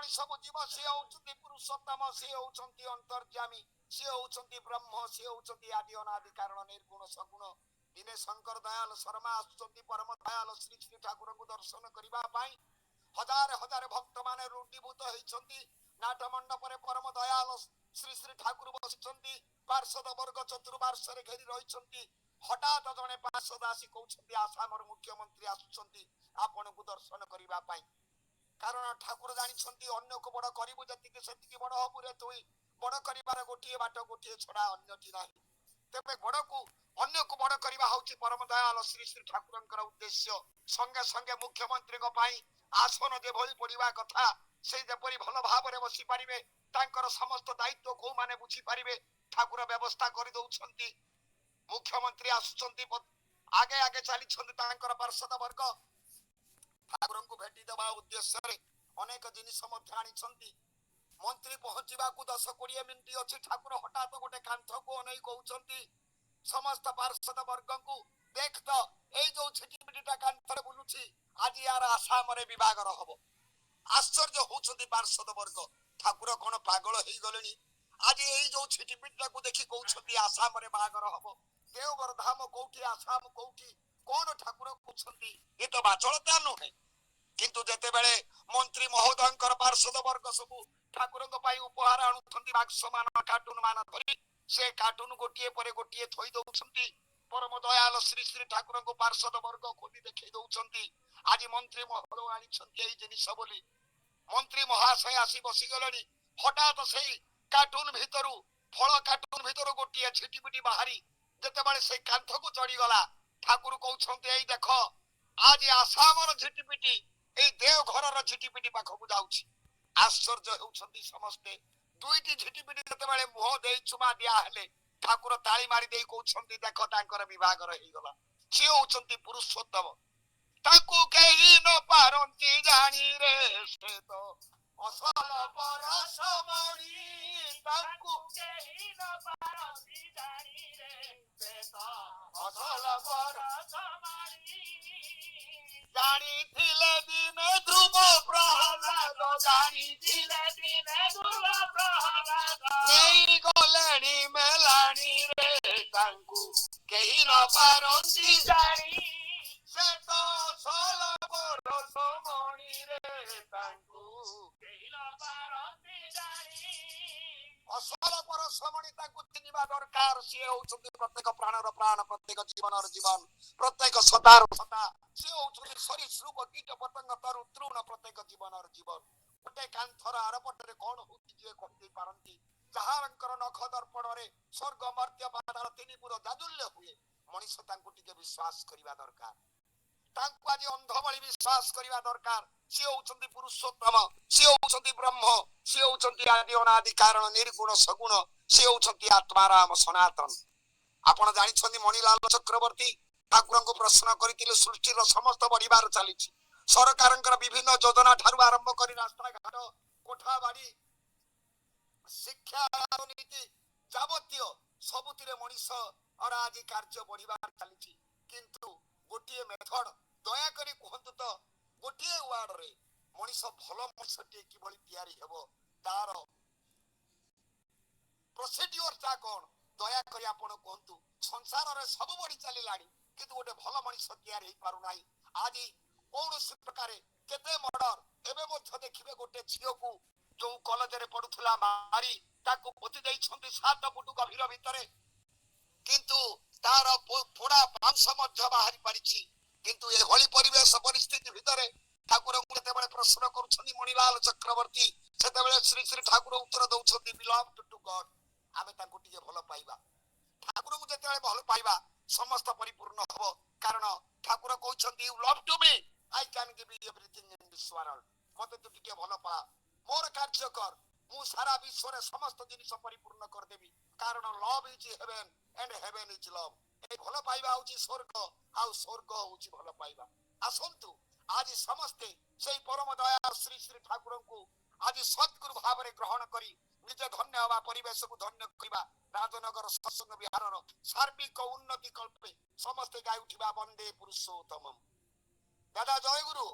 ମଣି ସବୁ ଜୀବ। ସିଏ ହଉଛନ୍ତି ପୁରୁଷୋତ୍ତମ, ସିଏ ହଉଛନ୍ତି ଅନ୍ତର୍ଯାମୀ, ସିଏ ହଉଛନ୍ତି ବ୍ରହ୍ମ, ସିଏ ହଉଛନ୍ତି ଆଦି ଅନାଦି କାରଣ ନିର୍ଗୁଣ ସଗୁଣ। ଦିନେ ଶଙ୍କର ଦୟାଲ ଶର୍ମା ଆସୁଛନ୍ତି ପରମ ଦୟାଲ ଶ୍ରୀ ଶ୍ରୀ ଠାକୁରଙ୍କୁ ଦର୍ଶନ କରିବା ପାଇଁ। ହଜାର ହଜାର ଭକ୍ତ ମାନେ ରୁଣ୍ଡିଭୂତ ହେଇଛନ୍ତି। ନାଟ ମଣ୍ଡପରେ ପରମ ଦୟାଲ ଶ୍ରୀ ଶ୍ରୀ ଠାକୁର ବସିଛନ୍ତି। ପାର୍ଶ୍ୱଦ ବର୍ଗ ଚତୁର୍ପାର୍ଶ୍ୱରେ ଘେରି ରହିଛନ୍ତି। ହଠାତ୍ ଜଣେ ପାର୍ଶ୍ୱଦ ଆସି କହୁଛନ୍ତି, ଆସାମର ମୁଖ୍ୟମନ୍ତ୍ରୀ ଆସୁଛନ୍ତି ଆପଣଙ୍କୁ ଦର୍ଶନ କରିବା ପାଇଁ। କାରଣ ଠାକୁର ଜାଣିଛନ୍ତି, ଅନ୍ୟକୁ ବଡ କରିବୁ ଯେତିକି ସେତିକି ବଡ ହବୁ ରେ ତୁଇ। ବଡ କରିବାର ଗୋଟିଏ ବାଟ, ଗୋଟିଏ ଛଡା ଅନ୍ୟଟି ନାହିଁ। ତେବେ ବଡକୁ, ଅନ୍ୟକୁ ବଡ କରିବା ହଉଛି ପରମ ଦୟାଲ ଶ୍ରୀ ଶ୍ରୀ ଠାକୁରଙ୍କର ଉଦ୍ଦେଶ୍ୟ। ସଙ୍ଗେ ସଙ୍ଗେ ମୁଖ୍ୟମନ୍ତ୍ରୀଙ୍କ ପାଇଁ ଆସନ ଯେଭଳି ପଡିବା କଥା, ସେ ଯେପରି ଭଲ ଭାବରେ ବସିପାରିବେ, ତାଙ୍କର ସମସ୍ତ ଦାୟିତ୍ୱ କୋଉମାନେ ବୁଝିପାରିବେ, ଠାକୁର ବ୍ୟବସ୍ଥା କରିଦଉଛନ୍ତି। ମୁଖ୍ୟମନ୍ତ୍ରୀ ଆସୁଛନ୍ତି, ଆଗେ ଆଗେ ଚାଲିଛନ୍ତି ତାଙ୍କର ପାର୍ଶ୍ୱଦ ବର୍ଗ। ଠାକୁରଙ୍କୁ ଭେଟି ଦେବା ଉଦ୍ଦେଶ୍ୟରେ ଅନେକ ଜିନିଷ ମଧ୍ୟ ଆଣିଛନ୍ତି। ମନ୍ତ୍ରୀ ପହଞ୍ଚିବାକୁ 10-20 ମିନିଟ ଅଛି, ଠାକୁର ହଠାତ୍ ଗୋଟେ କାନ୍ଥକୁ ଅନେଇ କହୁଛନ୍ତି ସମସ୍ତ ପାର୍ଶ୍ୱଦ ବର୍ଗଙ୍କୁ, ଦେଖ ତ, ଏଇ ଯୋଉ ଝିଟିପିଟିଟା କାନ୍ଥରେ ବୁଲୁଛି, ଆଜି ୟାର ଆସାମରେ ବିବାହଘର ହବ। ଆଶ୍ଚର୍ଯ୍ୟ ହଉଛନ୍ତି ପାର୍ଶ୍ୱଦ ବର୍ଗ, ଠାକୁର କଣ ପାଗଳ ହେଇଗଲେଣି? ଆଜି ଏଇ ଯୋଉ ଝିଟିପିଟିଟାକୁ ଦେଖି କହୁଛନ୍ତି ଆସାମରେ ବାହାଘର ହବ। ଦେଓଘର ଧାମ କୋଉଠି, ଆସାମ କୋଉଠି, କଣ ଠାକୁର କହୁଛନ୍ତି? ଏ ତ ବାଚଳତା ନୁହେଁ। କିନ୍ତୁ ଯେତେବେଳେ ମନ୍ତ୍ରୀ ମହୋଦୟଙ୍କର ପାର୍ଶ୍ୱଦ ବର୍ଗ ସବୁ ଠାକୁରଙ୍କ ପାଇଁ ଉପହାର ଆଣୁଛନ୍ତି, ବାକ୍ସ ମାନ, କାର୍ଟୁନ ମାନ ଧରି, ସେ କାର୍ଟୁନ ଗୋଟିଏ ପରେ ଗୋଟିଏ ଥୋଇ ଦଉଛନ୍ତି। ପରମ ଦୟାଲ ଶ୍ରୀ ଶ୍ରୀ ଠାକୁରଙ୍କୁ ପାର୍ଶ୍ୱଦ ବର୍ଗ ଖୋଲି ଦେଖେଇ ଦଉଛନ୍ତି, ଆଜି ମନ୍ତ୍ରୀ ମହୋଦୟ ଆଣିଛନ୍ତି ଏଇ ଜିନିଷ ବୋଲି। ମନ୍ତ୍ରୀ ମହାଶୟ ଆସି ବସିଗଲେଣି। ହଠାତ୍ ସେଇ କାର୍ଟୁନ ଭିତରୁ, ଫଳ କାର୍ଟୁନ ଭିତରୁ ଗୋଟିଏ ଝିଟିପିଟି ବାହାରି ଯେତେବେଳେ ସେଇ କାନ୍ଥକୁ ଚଢିଗଲା, ଠାକୁର କହୁଛନ୍ତି, ଏଇ ଦେଖ, ଆଜି ଆସାମର ଝିଟିପିଟି ଏଇ ଦେଓଘରର ଝିଟିପିଟି ପାଖକୁ ଯାଉଛି। ଆଶ୍ଚର୍ଯ୍ୟ ହେଉଛନ୍ତି ସମସ୍ତେ। ଦୁଇଟି ଝିଟିପିଟି ଯେତେବେଳେ ମୁହଁ ଦେଇ ଚୁମା ଦିଆ ହେଲେ, ଠାକୁର ତାଳି ମାରି ଦେଇ କହୁଛନ୍ତି, ଦେଖ, ତାଙ୍କର ବିବାହଘର ହେଇଗଲା। ସିଏ ହଉଛନ୍ତି ପୁରୁଷୋତ୍ତମ, ତାଙ୍କୁ କେହି ନ ପାରନ୍ତି ଜାଣିରେ, ସେ ତ ଅସଲ ପରଶମଣି। ତାଙ୍କୁ କେହି ନ ପାରନ୍ତି ଜାଣିରେ, ସେ ତ ଅସଲ ପର ପରଶମଣି। ଜାଣିଥିଲେ ଦିନେ ଧ୍ରୁବ ପ୍ରହ୍ଲାଦ, ଜାଣିଥିଲେ ଦିନେ ଧ୍ରୁବ ପ୍ରହ୍ଲାଦ, ନେଇ ଗଲେଣି ମେଲାଣିରେ, ତାଙ୍କୁ କେହି ନ ପାରନ୍ତି ଜାଣି, ସେ ତ ଅସଲ ପରଶମଣିରେ, ତାଙ୍କୁ କେହି ନ ପାରନ୍ତି ଜାଣି। ଅସଲ ପରଶମଣି, ତାଙ୍କୁ ଚିହ୍ନିବା ଦରକାର। ସିଏ ହଉଛନ୍ତି ପ୍ରତ୍ୟେକ ପ୍ରାଣର ପ୍ରାଣ, ପ୍ରତ୍ୟେକ ଜୀବନର ଜୀବନ, ପ୍ରତ୍ୟେକ ସତାର ସତା। ସିଏ ହଉଛନ୍ତି ସରୀସୃପ, କୀଟ ପତଙ୍ଗ, ତରୁ ତୃଣ, ପ୍ରତ୍ୟେକ ଜୀବନର ଜୀବନ। ଗୋଟେ କାନ୍ଥର ଆରପଟରେ କଣ ହଉଛି ଯିଏ କହିଦେଇ ପାରନ୍ତି, ଯାହାଙ୍କର ନଖ ଦର୍ପଣରେ ସ୍ୱର୍ଗ, ମର୍ତ୍ତ୍ୟ, ପାତାଳ ତିନିପୁର ଜାଜୁଲ୍ୟ ହୁଏ, ମଣିଷ ତାଙ୍କୁ ଟିକେ ବିଶ୍ୱାସ କରିବା ଦରକାର। ତାଙ୍କୁ ଆଜି ଅନ୍ଧ ଭଳି ବିଶ୍ୱାସ କରିବା ଦରକାର। ସିଏ ହଉଛନ୍ତି ପୁରୁଷୋତ୍ତମ, ସିଏ ହଉଛନ୍ତି ବ୍ରହ୍ମ, ସିଏ ହଉଛନ୍ତି ଆଦି ଅନାଦି କାରଣ ନିର୍ଗୁଣ ସଗୁଣ, ସିଏ ହଉଛନ୍ତି ଆତ୍ମାରାମ ସନାତନ। ଆପଣ ଜାଣିଛନ୍ତି, ମଣିଲାଲ ଚକ୍ରବର୍ତ୍ତୀ ଠାକୁରଙ୍କୁ ପ୍ରଶ୍ନ କରିଥିଲେ, ସୃଷ୍ଟିର ସମସ୍ତ ବଢିବାର ଚାଲିଛି, ସରକାରଙ୍କର ବିଭିନ୍ନ ଯୋଜନା ଠାରୁ ଆରମ୍ଭ କରି ରାସ୍ତାଘାଟ, କୋଠା ବାଡି, ଶିକ୍ଷା, ରାଜନୀତି ଯାବତୀୟ ସବୁଥିରେ ମଣିଷ ଆଜି କାର୍ଯ୍ୟ ବଢିବାର ଚାଲିଛି। କିନ୍ତୁ ଗୋଟିଏ ମେଥଡ ଦୟାକରି କୁହନ୍ତୁ ତ, ଗୋଟିଏ ୱାର୍ଡରେ ମଣିଷ ଭଲ ମଣିଷଟିଏ କିଭଳି ତିଆରି ହେବ, ତାର ପ୍ରୋସିଡିଓରଟା କଣ, ଦୟାକରି ଆପଣ କୁହନ୍ତୁ। ସଂସାରରେ ସବୁ ବଢି ଚାଲିଲାଣି, କିନ୍ତୁ ଗୋଟେ ଭଲ ମଣିଷ ତିଆରି ହେଇପାରୁନାହିଁ। ଆଜି କୌଣସି ପ୍ରକାରେ କେତେ ମର୍ଡର, ଏବେ ମଧ୍ୟ ଦେଖିବେ ଗୋଟେ ଝିଅକୁ ଯୋଉ କଲେଜରେ ପଢୁଥିଲା, ମାରି ତାକୁ ପୋତି ଦେଇଛନ୍ତି 7 ଫୁଟ ଗଭୀର ଭିତରେ। କିନ୍ତୁ ତାର ପୋଡା ମାଂସ ମଧ୍ୟ ବାହାରି ପାରିଛି। କିନ୍ତୁ ଏଭଳି ପରିବେଶ ପରିସ୍ଥିତି ଭିତରେ ଠାକୁରଙ୍କୁ ଯେତେବେଳେ ପ୍ରଶ୍ନ କରୁଛନ୍ତି ମଣିଲାଲ ଚକ୍ରବର୍ତ୍ତୀ, ସେତେବେଳେ ଶ୍ରୀ ଶ୍ରୀ ଠାକୁର ଉତ୍ତର ଦଉଛନ୍ତି, ବିଲଭଡ୍ ଟୁ ଗଡ୍। ଆମେ ତାଙ୍କୁ ଟିକେ ଭଲ ପାଇବା। ଠାକୁରଙ୍କୁ ଯେତେବେଳେ ଭଲ ପାଇବା, ସମସ୍ତ ପରିପୂର୍ଣ୍ଣ ହବ। କାରଣ ଠାକୁର କହୁଛନ୍ତି, "You love to me, I can give you everything in this world." ମତେ ତୁ ଟିକେ ଭଲ ପା, ମୋର କାର୍ଯ୍ୟ କର, ମୁଁ ସାରା ବିଶ୍ୱରେ ସମସ୍ତ ଜିନିଷ ପରିପୂର୍ଣ୍ଣ କରିଦେବି। କାରଣ love is heaven and heaven is love. ଏଇ ଭଲ ପାଇବା ହଉଛି ସ୍ୱର୍ଗ, ଆଉ ସ୍ୱର୍ଗ ହଉଛି ଭଲ ପାଇବା। ଆସନ୍ତୁ, ଆଜି ସମସ୍ତେ ସେଇ ପରମ ଦୟା ଶ୍ରୀ ଶ୍ରୀ ଠାକୁରଙ୍କୁ ଆଜି ସଦ୍ଗୁରୁ ଭାବରେ ଗ୍ରହଣ କରି ନିଜେ ଧନ୍ୟ ହବା, ପରିବେଶକୁ ଧନ୍ୟ କରିବା। ରାଜନଗର ସତ୍ସଙ୍ଗ ବିହାରର ସାର୍ବିକ ଉନ୍ନତି କଳ୍ପେ ସମସ୍ତେ ଗାଇ ଉଠିବା ବନ୍ଦେ ପୁରୁଷୋତ୍ତମ। ଦାଦା, ଜୟ ଗୁରୁ।